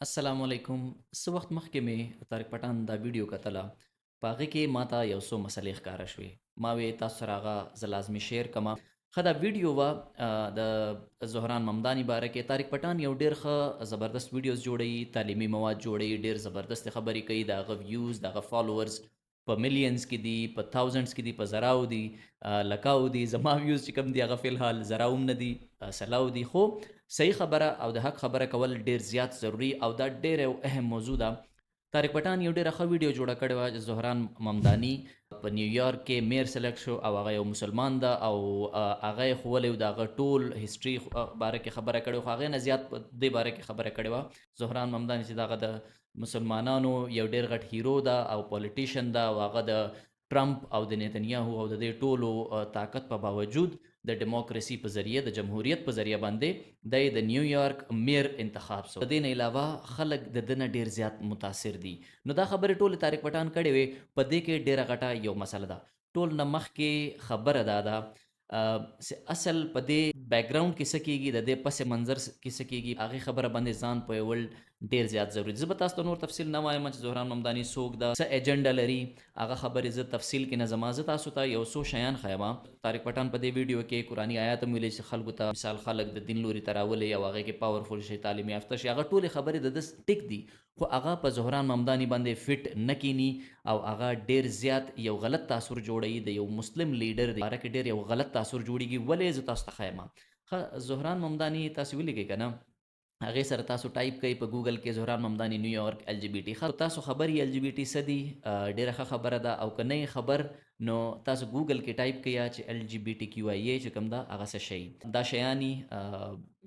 السلام علیکم. څه وخت مخکې مې طارق پټان دا ویډیو کتله، په هغې کې ماته یو څو مسلې ښکاره شوې، ما وی تاسو سره هغه زه لازمي شیر کړم. ښه دا ویډیو وه د زهران ممداني باره کې. طارق پټان یو ډیر ښه زبردست ویډیوز جوړوي، تعلیمي مواد جوړوي، ډیر زبردست خبرې کوي. د هغه ویوز، د هغه فالوورز په میلینز کې دي، په تاوزنډز کې دي، په زراو دي، لکاو دي. زما ویوز چې کوم دي هغه فی الحال زراو هم نه دي، سلاو دي. خو صحیح خبره او د حق خبره کول ډیر زیات ضروري او دا ډیر یو اهم موضوع ده. طارق پټان یو ډیره ښه ویډیو جوړه کړې وه چې زهران ممداني په نیویارک کې میر سلیکټ شو او هغه یو مسلمان ده او هغه یې ښوولی و، د هغه ټول هسټري باره کې خبره کړې وه، خو هغې نه زیات په دې باره کې خبره کړې وه زهران ممداني چې دغه د مسلمانانو یو ډیر غټ هیرو ده او پولیټیشن ده او هغه د ټرمپ او د نیتنیاهو او د دې ټولو طاقت په باوجود د دیموکراسي په ذریعه، د جمهوریت په ذریعه باندې د نیویارک میر انتخاب سو. د دې نه علاوه خلک د ده نه ډیر زیات متاثر دي. نو دا خبرې ټولې طارق پټان کړې وې. په دې کې ډیره غټه یو مسله ده. ټول نه مخکې خبره دا ده چې اصل په دې بیکګراوند کې څه کېږي، د دې پس منظر کې څه کېږي، هغې خبره باندې ځان پوهول ډیر زیات ضروري دي. زه به تاسو ته نور تفصیل نه وایم چې زهران ممداني څوک ده، څه ایجنډا لري، هغه خبرې زه تفصیل کې نه ځم. زه تاسو ته یو څو شیان ښایم. طارق پټان په دې ویډیو کې قرآني آیات هم ویلي چې خلکو ته مثال خلک د دین لوري ته راولي او هغې کې پاورفول شي، تعلیم یافته شي، هغه ټولې خبرې د ده ټیک دي، خو هغه په زهران ممداني باندې فټ نه کینی او هغه ډیر زیات یو غلط تاثر جوړوي. د یو مسلم لیډر د باره کې ډیر یو غلط تاثر جوړیږي. ولې زه تاسو ته ښایم. ښه زهران ممداني تاسو ولیکئ که نه، هغې سره تاسو ټایپ کړئ په ګوګل کې زهران ممداني نیویارک ال جی بي ټي. ښه تاسو خبر یې ال جی بي ټي څه دي، ډېره ښه خبره ده، او که نه یې خبر نو تاسو ګوګل کې ټایپ کړئ چې ال جی بي ټي کیو آی ای چې کوم ده هغه څه شی دا شیاني،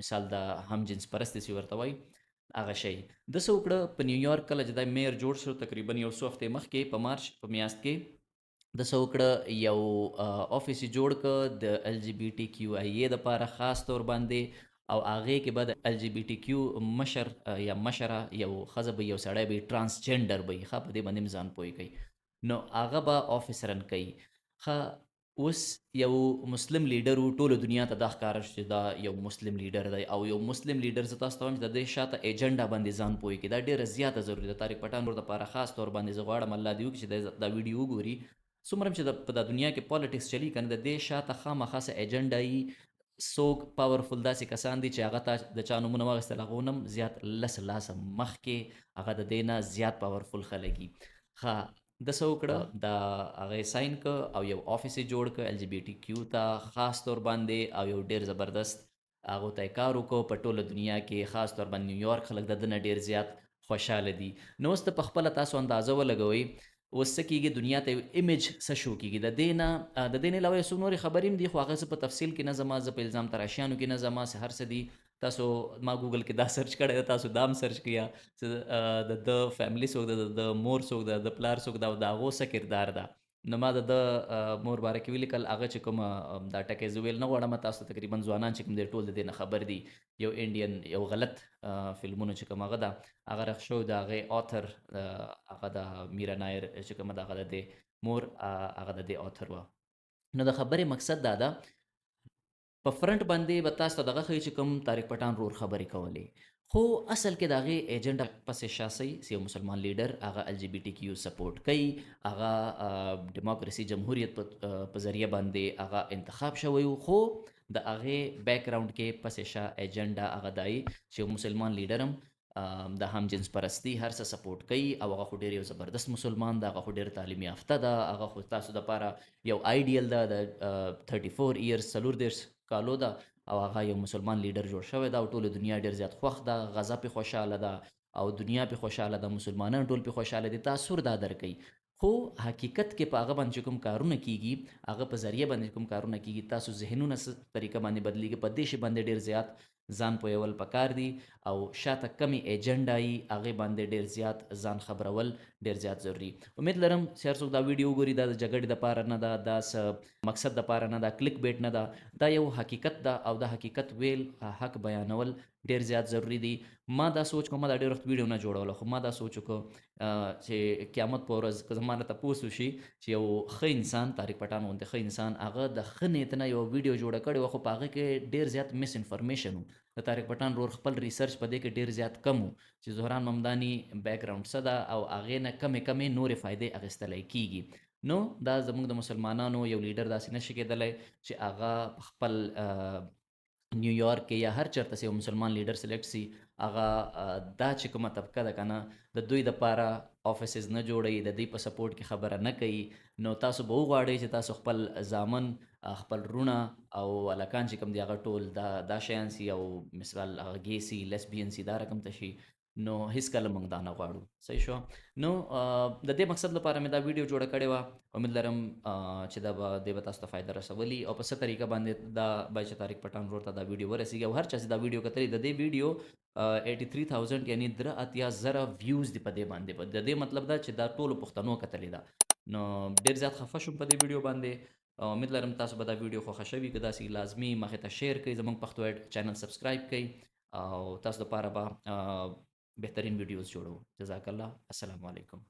مثال د هم جنس پرستي چې ورته وایي هغه شی. ده څه وکړه په نیویارک کله چې دا میر جوړ شو تقریبا یو څو هفتې مخکې په مارچ په میاشت کې ده څه وکړه، یو آفیس یې جوړ کړ د ال جی بي ټي کیو آی ای دپاره خاص طور باندې، او هغې کې به د ال جی بي ټي کیو مشر یا مشره یو ښځه به یو سړی به ترانسجنډر به وي، ښه په دې باندې هم ځان پوه کوي، نو هغه به آفیس رن کوي. ښه اوس یو مسلم لیډر و، ټوله دنیا ته دا ښکاره شو چې دا یو مسلم لیډر دی، او یو مسلم لیډر زه تاسو ته وایم چې د دې شاته ایجنډا باندې ځان پوه کړي، دا ډېره زیاته ضروري ده. طارق پټان ورور دپاره خاص طور باندې زه غواړم الله دې وکړي چې دا ویډیو وګوري. څومره هم چې په دا دنیا کې پالیټکس چلی که نه، د دې شاته خامخا څه ایجنډا وي، څوک پاورفول داسې کسان دي چې هغه ته د چا نومونه واخیستل هغو نه هم زیات لس لاسه مخکې هغه د دې نه زیات پاورفول خلک دي. ښه ده څه وکړه، دا هغه یې ساین کړ او یو آفیس یې جوړ کړ ال جی بي ټي کیو ته خاص طور باندې، او یو ډېر زبردست هغو ته یې کار وکړ په ټوله دنیا کې، خاص طور باندې نیویارک خلک د ده نه ډېر زیات خوشحاله دي. نو اوس ته په خپله تاسو اندازه ولګوئ اوس څه کېږي، دنیا ته یو ایمیج څه شو کېږي. د دې نه علاوه یو څو نورې خبرې هم دي، خو هغه زه په تفصیل کې نه ځم، زه په الزام تراشیانو کې نه ځم، څه هر څه دي. تاسو ما ګوګل کې دا سرچ کړی دی، تاسو دا هم سرچ کړئ چې د ده فیملی څوک ده، د ده مور څوک ده، د ده پلار څوک ده او د هغو څه کردار ده. نو ما د ده مور باره کې ولیکل، هغه چې کومه دا ټکی زه ویل نه غواړم، تاسو تقریبا ځوانان چې کوم دی ټول د دې نه خبر دي. یو انډین یو غلط فلمونو چې کوم هغه ده هغه رخ شو، د هغې آتر، هغه د میرا نایر چې کومه ده هغه د دې مور، هغه د دې آتر وه. نو د خبرې مقصد دا ده، په فرنټ باندې به تاسو ته دغه ښیي چې کوم طارق پټان رور خبرې کولې، خو اصل کې د هغې ایجنډا پسې شا سي چې یو مسلمان لیډر هغه ال جی بي ټي کیو سپورټ کوي، هغه ډیموکراسي جمهوریت په ذریعه باندې هغه انتخاب شوی و، خو د هغې بیکګراوند کې پسې شا ایجنډا هغه دی چې یو مسلمان لیډر هم د هم جنس پرستی هر څه سپورټ کوي، او هغه خو ډېر یو زبردست مسلمان ده، هغه خو ډېر تعلیم یافته ده، هغه خو تاسو دپاره یو آیډیل ده، د 34 years 34 کالو ده، او هغه یو مسلمان لیډر جوړ شوی ده، او ټوله دنیا ډېر زیات خوښ ده، غزه پې خوشحاله ده او دنیا پې خوشحاله ده، مسلمانان ټول پې خوشحاله دي، تاثر دا درکوي. خو حقیقت کې په هغه باندې چې کوم کارونه کیږي، هغه په ذریعه باندې کوم کارونه کیږي، تاسو ذهنونه څه طریقه باندې بدلیږي، په دې شي باندې ډېر زیات ځان پوهول پکار دي، او شاته کمې ایجنډا یي هغې باندې ډېر زیات ځان خبرول ډېر زیات ضروري. امید لرم چې هر څوک دا ویډیو وګوري، دا د جګړې دپاره نه ده، دا څه مقصد دپاره نه ده، کلیک بیټ نه ده، دا یو حقیقت ده، او دا حقیقت ویل حق بیانول ډېر زیات ضروري دي. ما دا سوچ کوم، ما دا ډېر وخت ویډیو نه جوړوله، خو ما دا سوچ وکړو چې قیامت په ورځ که زما نه تپوس وشي چې یو ښه انسان طارق پټان غوندې ښه انسان هغه د ښه نیت نه یوه ویډیو جوړه کړې وه، خو په هغه کې ډېر زیات مس انفارمیشن و. د طارق پټان ورور خپل ریسرچ په دې کې ډیر زیات کم وو چې زهران ممداني بیک ګراوند څه ده او هغې نه کمې کمې نورې فایدې اخیستلی کیږي. نو دا زموږ د مسلمانانو یو لیډر داسې نشي کېدلی چې هغه خپل نیویارک کې یا هر چرته چې یو مسلمان لیډر سلیکټ سي، هغه دا چې کومه طبقه ده کنه د دوی د پاره افیسز نه جوړوي، د دوی په سپورټ کې خبره نه کوي. نو تاسو به وغواړئ چې تاسو خپل زامن، خپل وروڼه او هلکان چې کوم دي هغه ټول دا شیان سي او مثال هغه ګي سي، لیسبین سي، دا رقم ته شي. نو هیڅ کله موږ دا نه غواړو. صحیح شو. نو د دې مقصد لپاره مې دا ویډیو جوړه کړې وه. امید لرم چې دا به دې به تاسو ته فایده رسولي او په څه طریقه باندې دا باید چې طارق پټان ورور ته دا ویډیو ورسیږي. او هر چا چې دا ویډیو کتلې، د دې ویډیو 83,000 یعنی 83,000 ویوز دي په دې باندې. د دې مطلب دا چې دا ټولو پښتنو کتلې ده. نو ډېر زیات خفه شوم په دې ویډیو باندې. امید لرم تاسو به دا ویډیو خوښه شوي. که داسې لازمي مخې ته شیر کړئ، زموږ پښتو ایډ چینل سبسکرایب کړئ او تاسو دپاره به بهترین ویډیوز جوړو. جزاک الله. السلام علیکم.